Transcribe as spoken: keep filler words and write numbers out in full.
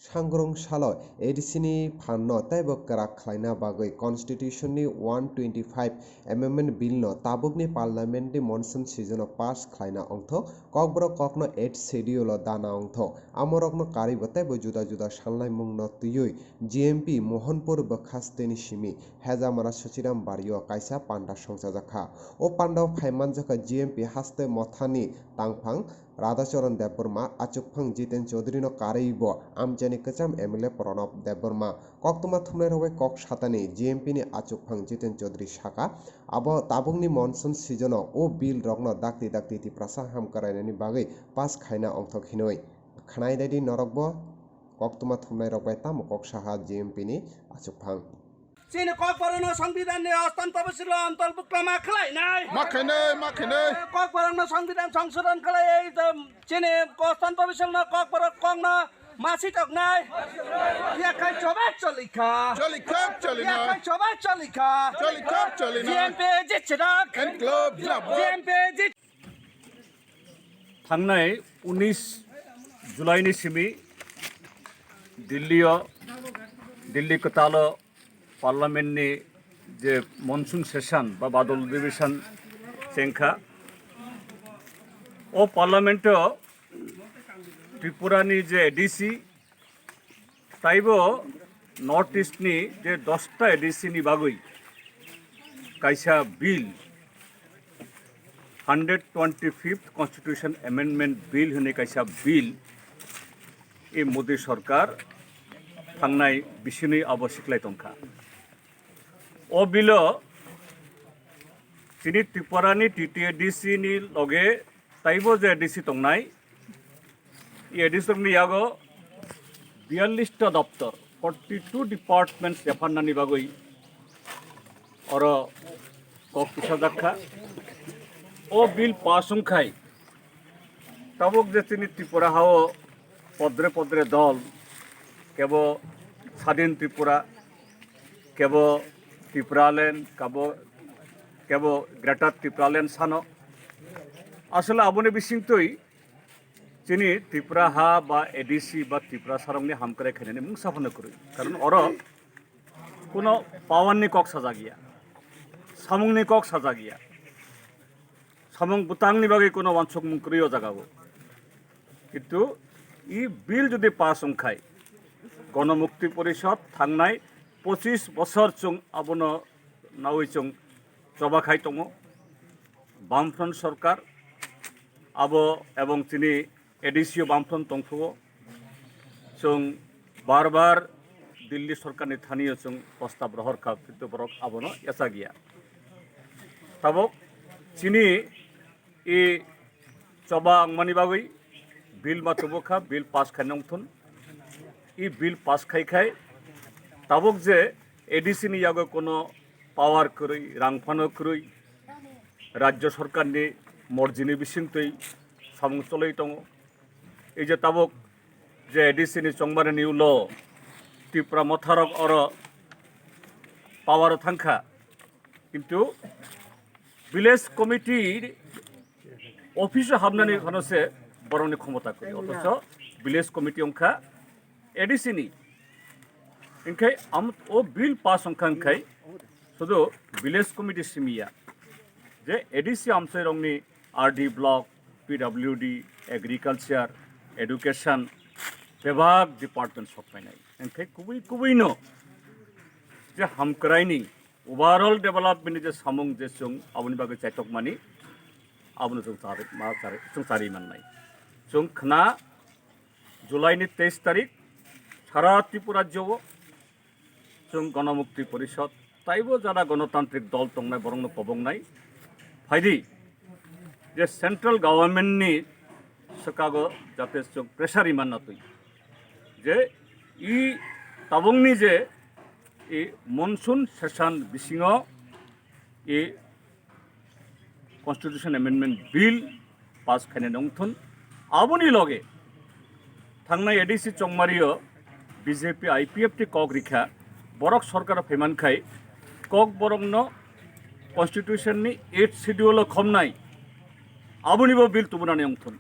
Sangrong salo A D C ni phanno teibo kwrak khlaina bagwi Constitution ni one twenty-five Amendment Bill no tabukni Parliament ni monsoon season o pass khlaina ongtho, Kokborok kokno eighth schedule o dana ongtho, amorokno karwi bo teibo juda juda sanlaimung no twiwi G M P Mohanpur bwkha steni simi Hejamara Sachiram Bario kaisa panda songchajakha. O pandao phaimanjakha G M P haste mothani tangphang Radhacharan Debbarma, achukphang Jiten Chaudhary no karwi bo amchaini kwcham M L A Pranab Debbarma. Koktwma thumnairok bai kok satani G M P ni achukphang Jiten Chaudhary saka, abo tabukni monsoon season o o bill rokno dakti dakti Tiprasa hamkrainani bagwi pass khaina ongthok hinwi. Khwnai dadi norokbo koktwma thumnairok bai tamo kok saha G M P ni achukphang. Chini Kokborokno Songbidanni ostan tobosilo antorbukta ma khlainai. Ma khainai, ma khainai. Kokborokno Songbidan songsodon khlaiwi chini ostan tobosilno Kokborok kokno ma sitoknai. Yakhai choba cholikha. Cholikha, cholinai. Yakhai choba cholikha. Cholikha, cholinai. G M P jitsidok. Enclave jabo. G M P jit- Thangnai unis July ni simi Delhi o, Delhi kwtal o Parliament ni je monsoon session ba badal adhibeshon chengkha, o Parliament o Tripura ni je A D C taibo North East ni je dosta A D C ni bagwi kaisa bill, hundred twenty-fifth Constitution Amendment Bill hwnwi kaisa bill, e Modi sorkar thangnai bisini abo siklai tongkha. O bill o chini Tripura ni T T A D C ni loge taibo je A D C tongnai, e A D C rokni yago biyallis ta doptor, forty two departments yapharnani bagwi oro kok tisajakha. O bill pass wngkhai tabuk je chini Tripura hao podre podre dol, kebo Sadin Tripura, kebo Tipraland, kabo, kebo Greater Tipraland sano. Asole aboni bisingtwi chini Tripura ha ba A D C ba Tripura sarokni hamkrai khainani mungsa phano kwrwi. Karon oro kuno power ni kok sajak ya, samung ni kok sajak ya, samung bwtang ni bagwi kuno wansukmung kwrwi o jaga o. Kintu e bill jodi pass wngkhai, Gonomukti Porishod thangnai pochis bosor chwng abono nawi chwng choba khai tongo. Bamfront sorkar abo ebong chini A D C o Bamfront tongphuo. Chwng bar bar Delhi sorkarni thani o chwng prostab rohor kha, kintu borok abono yachak ya. Tabuk chini e choba wngmani bagwi bill ma tubu kha, bill pass khai nongthun. E bill pass khai khai tabuk je A D C ni yago kono power kwrwi, rang phano kwrwi, rajya sorkarni morjini bisingtwi samung cholwi tongo. Ei je tabuk je A D C ni chongmani ni ulo Tipra motharok oro power o thangkha, kintu village committee office o habnani phano se borokni khomota kwrwi, othocho village committee wngkha A D C ni. Hinkhe am-, o bill pass wngkha hinkhe sudu village committee simi ya, je A D C amchairokni R D block, P W D, agriculture, education, bebak department sok painai. Hinkhe kubui kubui no je hamkraini overall development ni je samung je chwng aboni bagwi chaitokmani, abono chwng chari-, ma chari-, chwng chari mannai. Chwng khna July ni teis tarik sara Tripura rajyo o chwng Gonomukti Porishod taibo jara gonotantrik dol tongnai borokno kobongnai. Phaidi je central government ni swkago jate chwng pressure iman na twi je i tabukni je i monsoon session bisingo i Constitution Amendment Bill pass khaina nongthun. Aboni loge thangnai A D C chongmario B J P I P F T kok rikha, borok sorkar phaiman khai kok borokno Constitution ni eighth schedule o khomnai, abonibo bill tubunani nongthun.